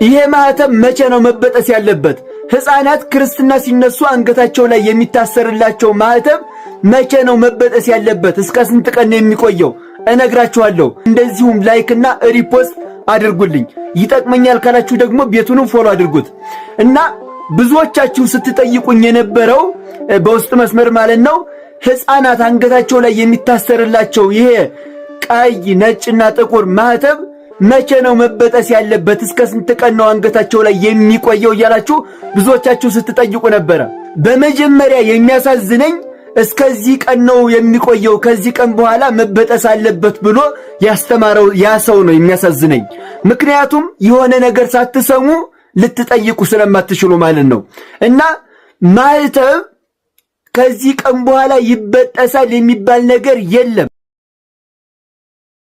ይሄ ማህተብ መቼ ነው መበጠስ ያለበት? ሕፃናት ክርስትና ሲነሱ አንገታቸው ላይ የሚታሰርላቸው ማህተብ መቼ ነው መበጠስ ያለበት? እስከ ስንት ቀን ነው የሚቆየው? እነግራችኋለሁ። እንደዚሁም like ና repost አድርጉልኝ። ይጠቅመኛል ካላችሁ ደግሞ ቤቱንም follow አድርጉት። እና ብዙዎቻችሁ ስትጠይቁኝ የነበረው በውስጥ መስመር ማለት ነው፣ ሕፃናት አንገታቸው ላይ የሚታሰርላቸው ይሄ ቀይ፣ ነጭና ጥቁር ማህተብ መቼ ነው መበጠስ ያለበት? እስከ ስንት ቀን ነው አንገታቸው ላይ የሚቆየው? እያላችሁ ብዙዎቻችሁ ስትጠይቁ ነበረ። በመጀመሪያ የሚያሳዝነኝ እስከዚህ ቀን ነው የሚቆየው፣ ከዚህ ቀን በኋላ መበጠስ አለበት ብሎ ያስተማረው ያ ሰው ነው የሚያሳዝነኝ። ምክንያቱም የሆነ ነገር ሳትሰሙ ልትጠይቁ ስለማትችሉ ማለት ነው። እና ማህተብ ከዚህ ቀን በኋላ ይበጠሳል የሚባል ነገር የለም።